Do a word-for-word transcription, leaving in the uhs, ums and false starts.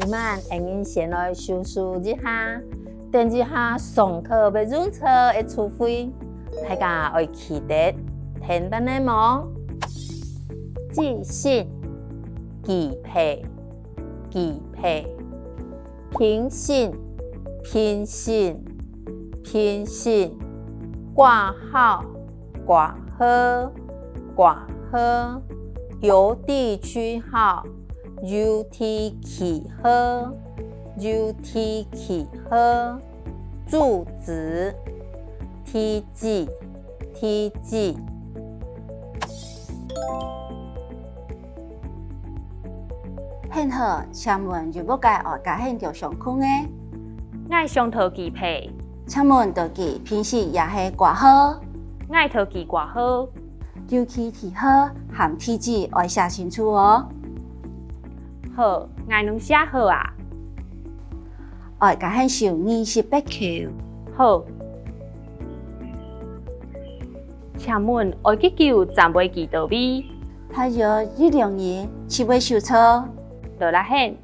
這滿，𠊎人先來收拾一下，等一下上課會用著个詞彙，大家愛記得，聽等咧無？寄信、寄批、寄批。 評審、評審、評審。掛號、掛號、掛號。郵遞區號、郵遞區號、郵遞區號。住址、地址、地址。 你好，請問有麼个愛佮你做相共个？𠊎想討寄批。請問討寄評審也係掛號？𠊎討寄掛號。郵寄區號和地址愛寫清楚哦。好，𠊎攏寫好啊。愛佮你收二十八箍。好。 請問愛幾久正會寄到位？大約一兩日就會收著。勞力你。